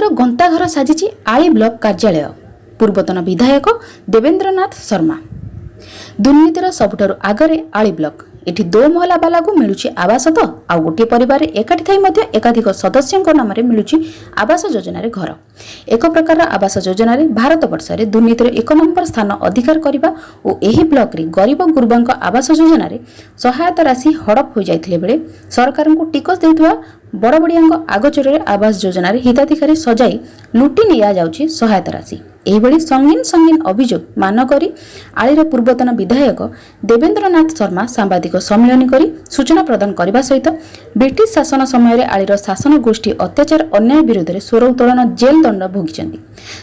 ଦୁର୍ନୀତିର ଗନ୍ତାଘର ସାଜିଛି ଆଳି ବ୍ଲକ କାର୍ଯ୍ୟାଳୟ। ପୂର୍ବତନ ବିଧାୟକ ଦେବେନ୍ଦ୍ରନାଥ ଶର୍ମା। ଦୁର୍ନୀତିର ସବୁଠାରୁ ଆଗରେ ଆଳି ବ୍ଲକ। ଏଠି ଦୋ ମହଲା ବାଲାକୁ ମିଳୁଛି ଆବାସ ତ ଆଉ ଗୋଟିଏ ପରିବାରରେ ଏକାଠି ଥାଇ ମଧ୍ୟ ଏକାଧିକ ସଦସ୍ୟଙ୍କ ନାମରେ ମିଳୁଛି ଆବାସ ଯୋଜନାରେ ଘର। ଏକ ପ୍ରକାରର ଆବାସ ଯୋଜନାରେ ଭାରତ ବର୍ଷରେ ଦୁର୍ନୀତିର ଏକ ନମ୍ବର ସ୍ଥାନ ଅଧିକାର କରିବା ଓ ଏହି ବ୍ଲକରେ ଗରିବ ଗୁରୁବାଙ୍କ ଆବାସ ଯୋଜନାରେ ସହାୟତା ରାଶି ହଡପ ହୋଇଯାଇଥିଲେ ବେଳେ ସରକାରଙ୍କୁ ଟିକସ ଦେଉଥିବା ବଡ଼ବଡ଼ିଆଙ୍କ ଆଗଚରରେ ଆବାସ ଯୋଜନାରେ ହିତାଧିକାରୀ ସଜାଇ ଲୁଟି ନିଆଯାଉଛି ସହାୟତା ରାଶି। ଏହିଭଳି ସଙ୍ଗୀନ ସଙ୍ଗୀନ ଅଭିଯୋଗ ମାନ କରି ଆଳିର ପୂର୍ବତନ ବିଧାୟକ ଦେବେନ୍ଦ୍ରନାଥ ଶର୍ମା ସାମ୍ବାଦିକ ସମ୍ମିଳନୀ କରି ସୂଚନା ପ୍ରଦାନ କରିବା ସହିତ ବ୍ରିଟିଶ ଶାସନ ସମୟରେ ଆଳିର ଶାସନ ଗୋଷ୍ଠୀ ଅତ୍ୟାଚାର ଅନ୍ୟାୟ ବିରୋଧରେ ସ୍ୱର ଉତ୍ତୋଳନ ଜେଲ୍ ଦଣ୍ଡ ଭୋଗିଛନ୍ତି।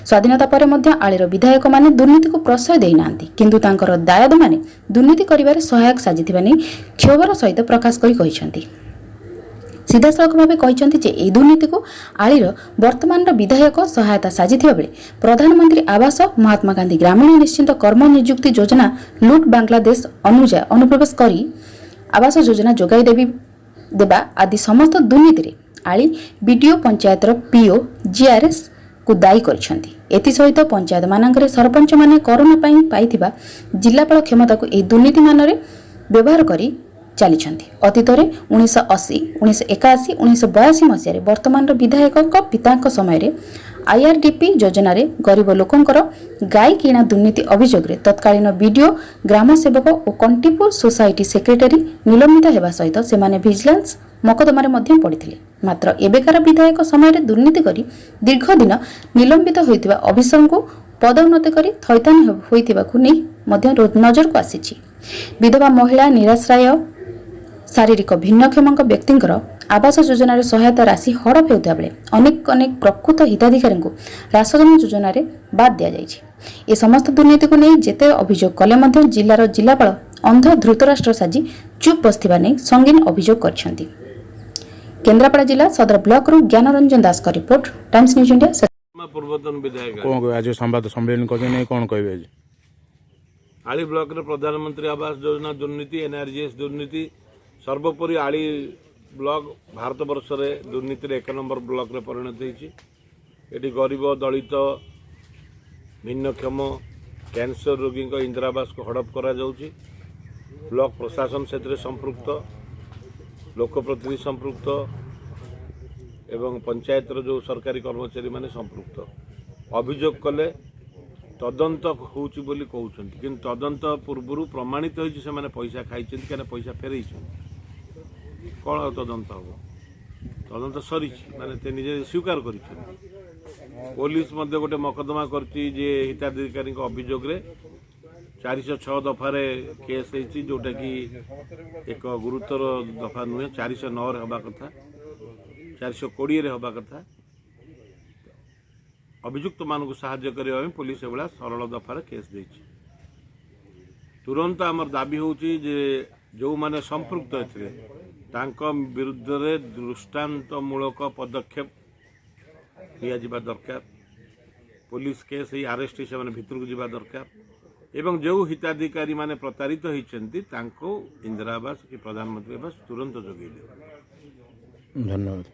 ସ୍ୱାଧୀନତା ପରେ ମଧ୍ୟ ଆଳିର ବିଧାୟକମାନେ ଦୁର୍ନୀତିକୁ ପ୍ରଶ୍ରୟ ଦେଇନାହାନ୍ତି, କିନ୍ତୁ ତାଙ୍କର ଦାୟାଦମାନେ ଦୁର୍ନୀତି କରିବାରେ ସହାୟକ ସାଜିଥିବା ନେଇ କ୍ଷୋଭର ସହିତ ପ୍ରକାଶ କରି କହିଛନ୍ତି। ସିଧାସଳଖ ଭାବେ କହିଛନ୍ତି ଯେ ଏହି ଦୁର୍ନୀତିକୁ ଆଳିର ବର୍ତ୍ତମାନର ବିଧାୟକ ସହାୟତା ସାଜିଥିବା ବେଳେ ପ୍ରଧାନମନ୍ତ୍ରୀ ଆବାସ, ମହାତ୍ମା ଗାନ୍ଧୀ ଗ୍ରାମୀଣ ନିଶ୍ଚିତ କର୍ମ ନିଯୁକ୍ତି ଯୋଜନା ଲୁଟ୍, ବାଂଲାଦେଶ ଅନୁଯାୟୀ ଅନୁପ୍ରବେଶ କରି ଆବାସ ଯୋଜନା ଯୋଗାଇ ଦେବି ଦେବା ଆଦି ସମସ୍ତ ଦୁର୍ନୀତିରେ ଆଳି ବିଡିଓ, ପଞ୍ଚାୟତର ପିଓ, ଜିଆର୍ଏସ୍ କୁ ଦାୟୀ କରିଛନ୍ତି। ଏଥିସହିତ ପଞ୍ଚାୟତମାନଙ୍କରେ ସରପଞ୍ଚମାନେ କରୋନା ପାଇଁ ପାଇଥିବା ଜିଲ୍ଲାପାଳ କ୍ଷମତାକୁ ଏହି ଦୁର୍ନୀତିମାନରେ ବ୍ୟବହାର କରି ଚାଲିଛନ୍ତି। ଅତୀତରେ 1980, 1981, 1982 ମସିହାରେ ବର୍ତ୍ତମାନର ବିଧାୟକଙ୍କ ପିତାଙ୍କ ସମୟରେ ଆଇଆର୍ଡିପି ଯୋଜନାରେ ଗରିବ ଲୋକଙ୍କର ଗାଈ କିଣା ଦୁର୍ନୀତି ଅଭିଯୋଗରେ ତତ୍କାଳୀନ ବିଡିଓ, ଗ୍ରାମ ସେବକ ଓ କଣ୍ଟିପୁର ସୋସାଇଟି ସେକ୍ରେଟାରୀ ନିଲମ୍ବିତ ହେବା ସହିତ ସେମାନେ ଭିଜିଲାନ୍ସ ମକଦ୍ଦମାରେ ମଧ୍ୟ ପଡ଼ିଥିଲେ। ମାତ୍ର ଏବେକାର ବିଧାୟକ ସମୟରେ ଦୁର୍ନୀତି କରି ଦୀର୍ଘ ଦିନ ନିଲମ୍ବିତ ହୋଇଥିବା ଅଫିସରଙ୍କୁ ପଦୋନ୍ନତି କରି ଥଇଥାନ ହୋଇଥିବାକୁ ନେଇ ମଧ୍ୟ ନଜରକୁ ଆସିଛି। ବିଧବା ମହିଳା, ନିରାଶ୍ରୟ, ଶାରୀରିକ ଭିନ୍ନକ୍ଷମଙ୍କ ବ୍ୟକ୍ତିଙ୍କର ଆବାସ ଯୋଜନାରେ ସହାୟତା ରାଶି ହଡପ ହେଉଥିବା ବେଳେ ଅନେକ ଅନେକ ପ୍ରକୃତ ହିତାଧିକାରୀଙ୍କୁ ରାସନ ଯୋଜନାରେ ବାଦ୍ ଦିଆଯାଇଛି। ଏ ସମସ୍ତ ଦୁର୍ନୀତିକୁ ନେଇ ଯେତେ ଅଭିଯୋଗ କଲେ ମଧ୍ୟ ଜିଲ୍ଲାର ଜିଲ୍ଲାପାଳ ଅନ୍ଧ ଧୃତରାଷ୍ଟ୍ର ସାଜି ଚୁପ୍ ବସିଥିବା ନେଇ ସଙ୍ଗୀନ ଅଭିଯୋଗ କରିଛନ୍ତି। କେନ୍ଦ୍ରାପଡ଼ା ଜିଲ୍ଲା ସଦର ବ୍ଲକରୁ ଜ୍ଞାନରଞ୍ଜନ ଦାସଙ୍କ ରିପୋର୍ଟ, ଟାଇମ୍ସ ନ୍ୟୁଜ୍ ଇଣ୍ଡିଆ। ପୂର୍ବତନ ବିଧାୟକ। କ'ଣ କହିବେ? ଆଜି ସମ୍ବାଦ ସମ୍ମିଳନୀ କରିଛନ୍ତି, କ'ଣ କହିବେ ଆଜି? ଆଳି ବ୍ଲକରେ ପ୍ରଧାନମନ୍ତ୍ରୀ ଆବାସ ଯୋଜନା ଦୁର୍ନୀତି, ଏନ୍ଆର୍ଜିଏସ୍ ଦୁର୍ନୀତି, ସର୍ବୋପରି ଆଳି ବ୍ଲକ ଭାରତବର୍ଷରେ ଦୁର୍ନୀତିରେ ଏକ ନମ୍ବର ବ୍ଲକରେ ପରିଣତ ହେଇଛି। ଏଠି ଗରିବ, ଦଳିତ, ଭିନ୍ନକ୍ଷମ, କ୍ୟାନ୍ସର ରୋଗୀଙ୍କ ଇନ୍ଦିରା ଆବାସକୁ ହଡ଼ପ କରାଯାଉଛି। ବ୍ଲକ ପ୍ରଶାସନ ସେଥିରେ ସମ୍ପୃକ୍ତ, ଲୋକପ୍ରତିନିଧି ସମ୍ପୃକ୍ତ ଏବଂ ପଞ୍ଚାୟତର ଯେଉଁ ସରକାରୀ କର୍ମଚାରୀମାନେ ସମ୍ପୃକ୍ତ। ଅଭିଯୋଗ କଲେ ତଦନ୍ତ ହେଉଛି ବୋଲି କହୁଛନ୍ତି, କିନ୍ତୁ ତଦନ୍ତ ପୂର୍ବରୁ ପ୍ରମାଣିତ ହୋଇଛି ସେମାନେ ପଇସା ଖାଇଛନ୍ତି, କାହିଁକିନା ପଇସା ଫେରେଇଛନ୍ତି। କ'ଣ ଆଉ ତଦନ୍ତ ହେବ? ତଦନ୍ତ ସରିଛି, ମାନେ ସେ ନିଜେ ସ୍ୱୀକାର କରିଛନ୍ତି। ପୋଲିସ ମଧ୍ୟ ଗୋଟେ ମକଦ୍ଦମା କରିଛି ଯେ ହିତାଧିକାରୀଙ୍କ ଅଭିଯୋଗରେ 406 ଦଫାରେ କେସ୍ ହେଇଛି, ଯେଉଁଟାକି ଏକ ଗୁରୁତର ଦଫା ନୁହେଁ। 409ରେ ହେବା କଥା, 420ରେ ହେବା କଥା। ଅଭିଯୁକ୍ତମାନଙ୍କୁ ସାହାଯ୍ୟ କରିବା ପାଇଁ ପୋଲିସ ଏଭଳିଆ ସରଳ ଦଫାରେ କେସ୍ ଦେଇଛି। ତୁରନ୍ତ ଆମର ଦାବି ହେଉଛି ଯେ ଯେଉଁମାନେ ସମ୍ପୃକ୍ତ ଏଥିରେ, ତାଙ୍କ ବିରୁଦ୍ଧରେ ଦୃଷ୍ଟାନ୍ତମୂଳକ ପଦକ୍ଷେପ ନିଆଯିବା ଦରକାର। ପୋଲିସ କେସ୍ ହେଇ ଆରେଷ୍ଟ ହେଇ ସେମାନେ ଭିତରକୁ ଯିବା ଦରକାର ଏବଂ ଯେଉଁ ହିତାଧିକାରୀମାନେ ପ୍ରତାରିତ ହୋଇଛନ୍ତି, ତାଙ୍କୁ ଇନ୍ଦିରା ଆବାସ କି ପ୍ରଧାନମନ୍ତ୍ରୀ ଆବାସ ତୁରନ୍ତ ଯୋଗାଇ ଦେବେ। ଧନ୍ୟବାଦ।